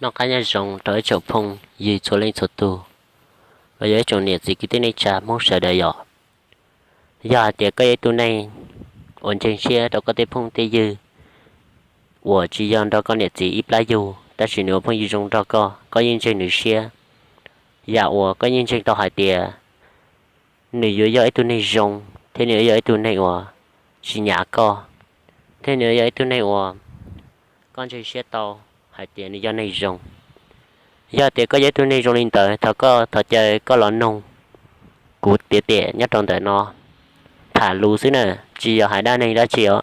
Noj qab nyob zoo rau ib tsoom phooj ywg txhua leej txhua tus, los yog ib tsoom niam txiv kwv tij neej tsa Hmoob sawv daws yom. Yog hais tias koj yog ib tug neeg uas ntseeg siab rau koj tej phooj tej ywg uas tsis yog nrog koj niam txiv ib plab yug, tab sis nws ua phooj ywg zoo nrog koj, koj yeej ntseeg nws siab. Yam uas koj yeej ntseeg tau hais tias nws yuav yog ib tug neeg zoo, thiab nws yuav yog ib tug neeg uas tsis nyav koj, thiab nws yuav yog ib tug neeg uas koj ntseeg siab tau hais tias nws yog neeg zoo. Yog tias koj yog ib tug neeg zoo li ntawd, thov koj thov caw koj los noog kuv tiam tiam nyob rau ntawm no, tham lus xwb na, tsis yog hais dab neeg dab tsi os.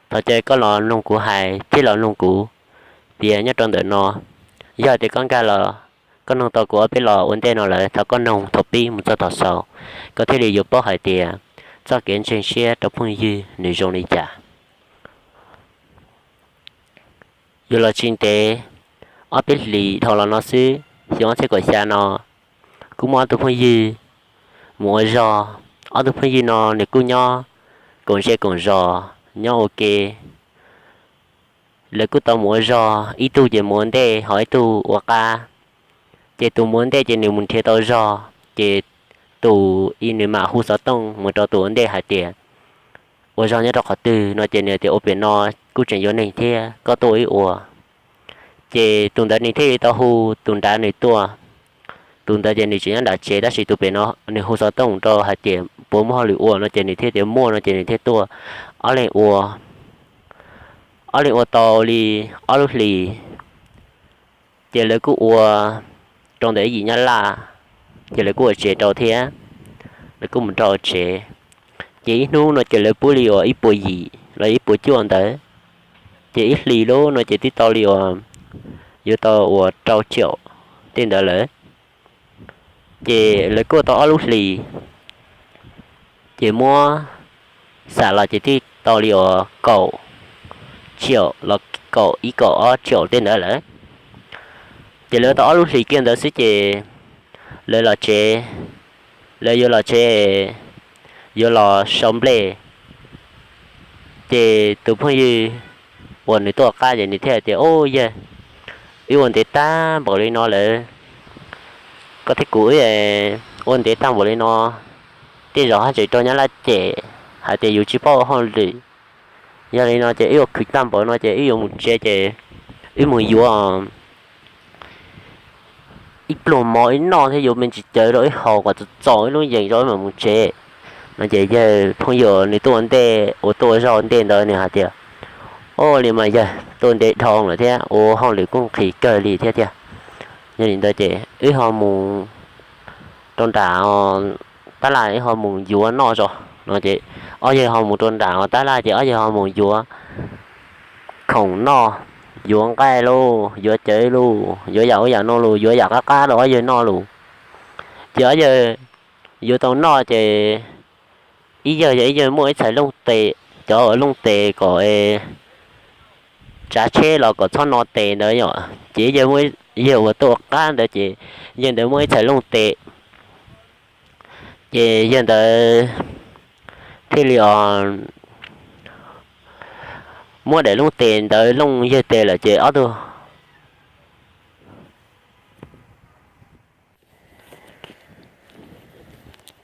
Thov caw koj los noog kuv hais thiab los noog kuv piav nyob rau ntawm no. Yog tias koj nkag los, koj noog tau kuv ob peb los ua ntej no lawm, thov koj noog thaum pib mus txog thaum xaus, koj thiaj li yuav paub hais tias txoj kev ntseeg siab rau phooj ywg nws zoo li cas. Yuav los tsis ntev, ob peb hlis dhau los no xwb, xyoo ob txhiab kaum xya no, kuj muaj ob tug phooj ywg mus ua zog. Ob tug phooj ywg no nws kuj nyob koom zej koom zos, nyob ua ke. Lawv kuj tau mus ua zog, ib tug ces mus ua ntej ho ib tug ua qab. Ces tus mus ua ntej ces nws mus nrhiav tau zog, ces tus i nws mam hu xov tooj mus rau tus ua ntej hais tias ua zog nyob rau qhov twg no, ces nws tias ua pem no kuj tseem yuav neeg thiab, koj tuaj ib ua. Ces tus ntawd nws thiaj li tau hu tus nrad nws tuaj. Tus ntawd ces nws tseem nyob nram tsev, tab sis tus pem no nws hu xov tooj rau hais tias puas muaj hauj lwm ua no, ces nws thiaj tias muaj no, ces nws thiaj tuaj. Ob leeg ua, ob leeg ua tau li ob lub hlis, ces lawv kuj ua rau ntawm ib yim nyab laj, ces lawv kuj ua tsev rau thiab, lawv kuj mus rau tsev. Ces ib hnub no ces lawv pub li uas ib puas yim los ib puas cuaj ntawd, ces ib hlis lub no ces twb tau li uas yuav tau uas rau tsiaum tej ntawd lawm. Ces lawv kuj tau ob lub hlis, ces muab xam los ces twb tau li uas kaum tsiaum los kaum ib kaum ob tsiaum tej ntawd lawm. Ces lawv tau ob lub hlis kiag ntawd xwb ces lawv los tsev, lawv yuav los tsev, yuav los sau nplej. Ces tus phooj ywg uas nws tuaj qab ces nws thiaj tias, Ub yawg, wb ua ntev tag npaum li no lawm, koj thiab kuv wb ua ntev tag npaum li no, tej zaum haj tseem raug nyab laj cem hais tias yus tsis paub ua hauj lwm. Yog li no ces wb ua khwv tag npaum no ces wb yuav mus tsev ces wb mus yuav ib pluag mov wb noj thiab yuav me ntsis cawv rau wb haus kom txaus txaus wb lub yees rau wb mam mus tsev. No ces yawg phooj ywg nws tuaj ua ntej, uas tuaj ua zog ua ntej ntawd nws hais tias, Ua li mas yawg, tuaj ntev dhau lawm thiab ua hauj lwm kuj nqhis kawg li thiab tiag. Yog li ntawd ces wb ho mus rau nram tab laj wb ho mus yuav noj tso. No ces ob yawg ho mus rau nram tab laj ces ob yawg ho mus yuav khoom noj, yuav nqaij lauj, yuav cawv lauj, yuav yam ub yam no lauj, yuav yam qab qab rau ob yawg noj lauj. Ces ob yawg yuav tau noj ces ib yawg yog ib yawg muaj ib txhais looj tes, cov looj tes kom tsav tsheb los kom txhob no tes ntawd yom. Ces ib yawg, yawg uas tuaj ua qab ntawd ces yawg ntawd muaj ib txhais looj tes. Ces yawg ntawd thiaj li os muab daim looj tes ntawd looj yawg tes lawm ces ob tug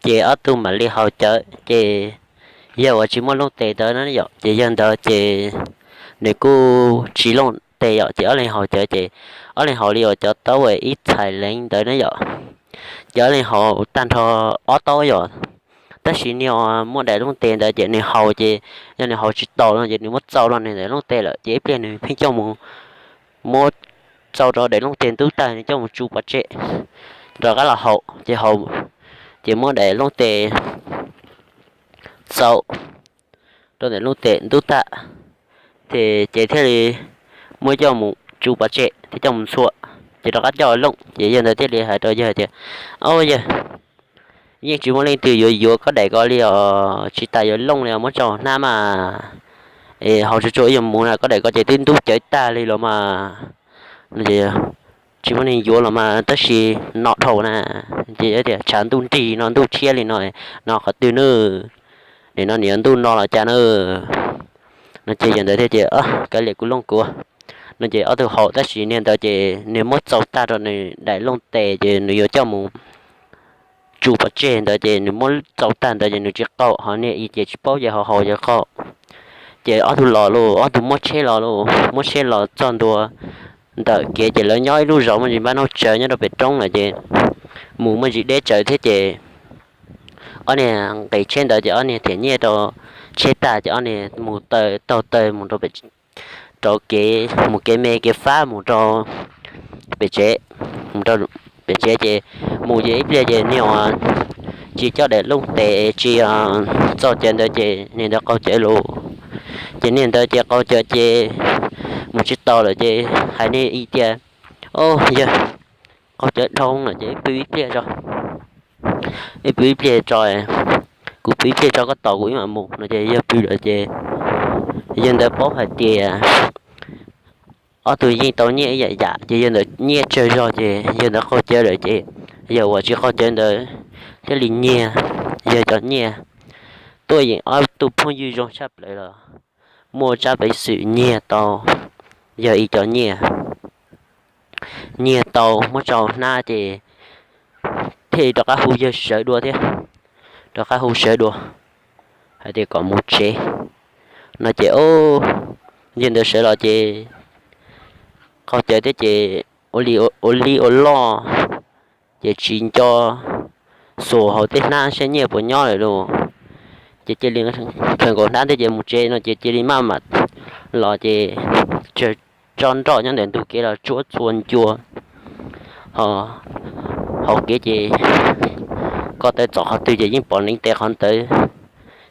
ces ob tug mam li haus cawv. Ces yawg uas tsis muaj looj tes ntawd na yom, ces yawg ntawd ces nws kuj tsis looj tes yom, ces ob leeg haus cawv ces ob leeg haus li uas cov taub ib txhais leev ntawd na yom. Ces ob leeg haus tag nrho ob taub yom. Tab sis niag muaj daim looj tes ntawd ces nws haus ces yog nws haus tsis tau no ces nws muab txaus los nws daim looj tes lawm, ces ib pliag nws pheej coj mus muab txaus rau daim looj tes ntub tag, nws coj mus tsu pov tseg rov qab los haus ces haus, ces muab daim looj tes txaus rau daim looj tes ntub tag, ces ces thiaj li muab coj mus tsu pov tseg thiab coj mus ntxhua, ces rov qab coj looj. Ces yawg ntawd thiaj li hais rau yawg tias, Au yawg, yeej tsis muaj leej twg yuav yuav koj daim ko li os, tsis tas yuav looj li os, muab tso hnab mas, es haus tsuag tsuag wb yuav mus na, koj daim ko ces twb ntub cawv tag li los mas. Tsis muaj neeg yuav los mas, tab sis no dhau na, ces tias tshav ntuj nrig no, ntuj tshiab li no, no qhov twg na, nim no nws yuav ntuj no los cas na. No ces yawg ntawd thiaj tias, Kav liam kuv looj kuv, No ces ob tug haus tab sis niag ntawd ces nws muab txaus tag rau nws daim looj tes ces nws yuav coj mus tso pov tseg ntawd ces nws muab txaus tag ntawd ces nws tsis qaug, ho niag ib ces tsis paub ces ho haus ces qaug. Ces ob tug los lauj, ob tug muab tsheb los lauj, muab tsheb los txog ntua ntawm kev ces lawv nyob ib lub zos muaj ntsis npab noj tsawv nyob rau pem roob lawm ces mus muaj ntsis deb tsawv thiab ces ob niag nqis tsheb ntawd ces ob niag thiam nyiaj rau tsheb tag ces ob niag mus taw taug taw mus rau pem, rau kev mus kev me kev fab mus rau pem tsev, mus rau pem tsev ces mus ces ib pliag ces niag tsis coj daim looj tes tsis txaus cawv ntawd ces niag ntawd qaug cawv lauj. Ces niag ntawd ces qaug cawv ces mus tsis tau lawm ces hais niag ib tias, o, yawg, qaug cawv dhau lawm ces wb pw ib pliag tso, wb pw ib pliag tso, kuv pw ib pliag tso koj tos kuv wb mam mus no ces yawg pw lawm ces yawg ntawd paub hais tias ob tug yeej tau nyiaj ib yam yam ces yawg ntawd nyiaj tsawg zog ces yawg ntawd qaug cawv lawm ces yawg uas tsis qaug cawv ntawd thiaj li nyiag yawg cov nyiaj tuaj yeem ob tug phooj ywg zoo tshaj plaws los muaj tsab peev xwm nyiag tau yawg ib cov nyiaj, nyiag tau muab tso hnab ces thiaj li rov qab hu yawg sawv dua thiab, rov qab hu sawv dua hais tias kom mus tsev no ces o, yawg ntawd sawv los ces qaug cawv thiab ces ua li ua loj ces tsis nco xuas hauv tej hnab saib nyiaj puas nyob lawm lauj. Ces cia li khaws nkaus hnab thiab ces mus tsev no ces cia li maj mam los ces tso nroj nyob ntawm ntug kev los tsuab txhua ncua ho hauv kev ces ko taw txog qhov twg ces yeej pom neev tes qhov ntawd,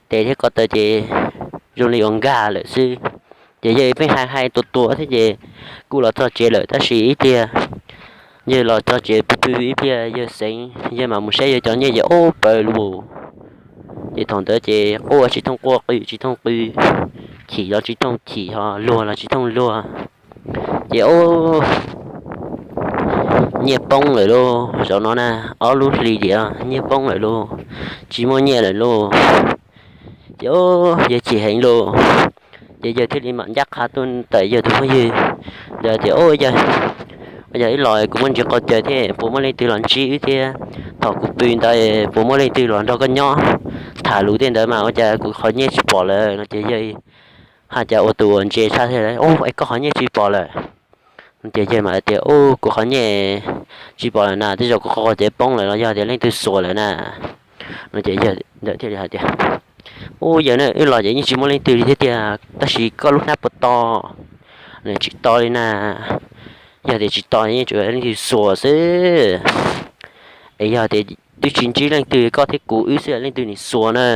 tes thiab ko taw ces zoo li uas nkag lawm xwb. Ces yawg pheej hais hais tua tua thiab ces kuj los txog tsev lawm tab sis ib pliag yawg los txog tsev pw pw ib pliag yawg xeev yawg mam mus saib yawg cov nyiaj ces ub pawv lug. Ces thaum ntawd ces quaj tsis thooj quaj, qw tsis thooj qw, chim los tsis thooj chim, ho luag los tsis thooj luag. Ces ub, nyiaj poob lawm lauj, zaum no na, ob lub hlis tias nyiaj poob lawm lauj, tsis muaj nyiaj lawm lauj. Ces ub, yawg chim heev lauj. Ces yawg thiaj li mam ncaj qha tuaj tawm yawg tus phooj ywg ntawd tias, Ub, yawg, ua cas wb los kuv muaj ntsis qaug cawv thiab puas muaj leej twg los ntsib wb thiab? Thaum kuv pw ntawd puas muaj leej twg los nrog koj nyob tham lus tej ntawd mas ua cas kuv qhov nyiaj tsis pom lawm no? Ces yawg hais cas ua tus uas ntse tshaj thiab, Ub, es koj qhov nyiaj tsis pom lawm? Ces yawg mam tias, Ub, kuv qhov nyiaj tsis pom lawm na, tej zaum kuv qhov cawv poob lawm los yog tias leej twg xuas lawm na. No ces yawg ntawd thiaj li hais tias, Ub, yawg na, wb los ces yeej tsis muaj leej twg li thiab tiag, tab sis koj lub hnab puas to? Nws tsis to li na. Yog tias tsis to yeej tsuas leej twg xuas xwb. Es yog tias twb tsis ntsib leej twg, koj thiab kuv wb xwb leej twg nws xuas na.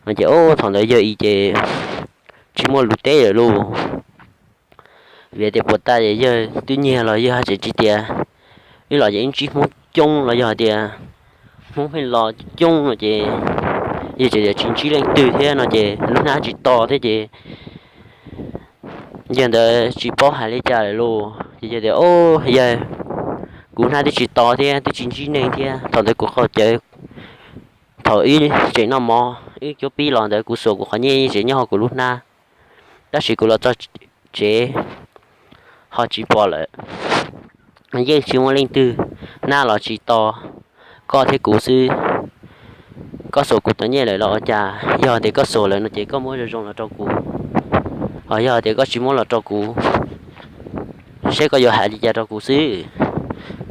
No ces ub, thaum ntawd yawg ib ces tsis muaj lus teb lawm lauj. Vim tias puas tas es yawg twb nyiag los yawg haj tseem tsis tias, wb los ces wb ntsib Hmoob coob los yog hais tias Hmoob pheej los coob no ces yawg tseem tias tsis ntsib leej twg thiab no ces lub hnab tsis to thiab ces yawg ntawd tsis paub hais li cas lawm lauj. Ces yawg tias, Ub, yawg, kuv hnab twb tsis to thiab twb tsis ntsib neeg thiab, thaum ntawd kuv qaug cawv, thaum wb tseem noj mov wb cuab pib los ntawd kuv xuas kuv qhov nyiaj yeej tseem nyob hauv kuv lub hnab, tab sis kuv los txog tsev ho tsis pom lawm. Yeej tsis muaj leej twg, hnab los tsis to, koj thiab kuv xwb. Koj xuas kuv cov nyiaj lawm los ua cas? Yog tias koj xuas lawm no ces koj muab zoo zoo los rau kuv, ho yog tias koj tsis muab los rau kuv, seb koj yuav hais li cas rau kuv xwb.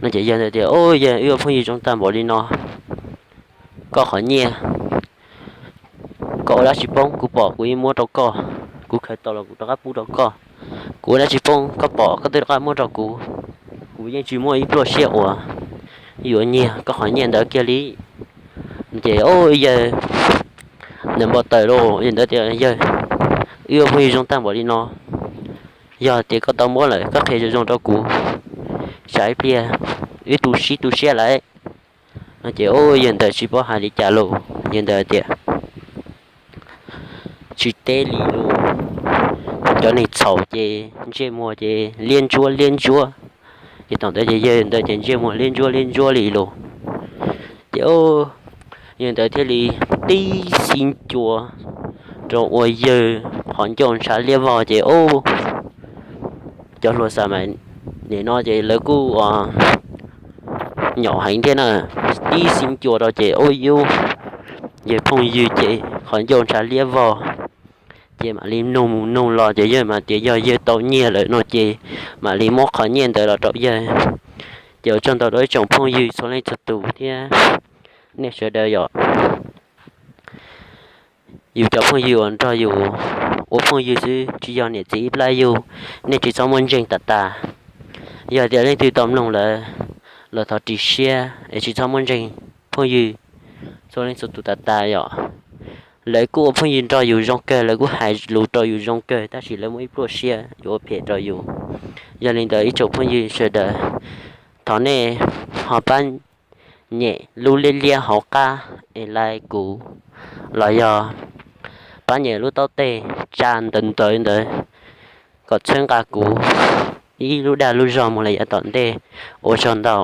No ces yawg ntawd tias, Ub, yawg, wb ua phooj ywg zoo tag npaum li no, koj qhov nyiaj, koj ua dab tsi poob kuv pom kuv yeej muab rau koj, kuv khaws tau los kuv rov qab pub rau koj. Kuv ua dab tsi poob koj pom koj twb rov qab muab rau kuv, kuv yeej tsis muaj ib pluaj siab uas yuav nyiag koj qhov nyiaj ntawd kiag li. Ces ub, yawg ntawd npau taws lauj, yawg ntawd tias, Yawg, wb ua phooj ywg zoo tag npaum li no, yog tias koj tau muab lawm koj qhia zoo zoo rau kuv, tsam ib pliag wb tu siab tu siab lawm. No ces ub, yawg ntawd tsis paub hais li cas lauj, yawg ntawd tias, Tsis teb li lauj. Cov neeg txhaum ces ntsej muag ces liab ntsuab liab ntsuab. Ces thaum ntawd ces yawg ntawd ces ntsej muag liab ntsuab liab ntsuab li lauj. Ces yawg ntawd thiaj li tib xib ncua rau ua yawg qhov ncauj ntshav liab vog ces ub, cov hluas Xas Mas Nias no ces lawv kuj nyom heev thiab na, tib xib ncua rau ces ua yus yawg phooj ywg ces qhov ncauj ntshav liab vog. Ces mam li nug mus nug los ces yawg mas tias yog yawg tau nyiaj lawm no ces mam li muab qhov nyiaj ntawd los rau yawg. Ces ua tsaug ntau rau ib tsoom phooj ywg txhua leej txhua tus thiab nej sawv daws yom. Yus cov phooj ywg uas nrog yus ua phooj ywg xwb tsis yog niam txiv ib plab yug, nej tsis txhob muaj ntseeg tas tas. Yog tias leej twg tau mloog lawm los thov ris siab es tsis txhob muaj ntseeg phooj ywg txhua leej txhua tus tas tas yom. Lawv kuj ua phooj ywg nrog yus zoo kawg, lawv kuj hais lus rau yus zoo kawg tab sis lawv muaj ib pluaj siab yuav ua phem rau yus. Yog li ntawd ib tsoom phooj ywg sawv daws, thov nej ho pab nyem lub liab liab hauv qab es like kuv, los yog pab nyem lub taub teg tsa ntawv ntawv ntawd kom txhawb nqa kuv ib lub dag lub zog mus li yav tom ntej. Ua tsaug ntau.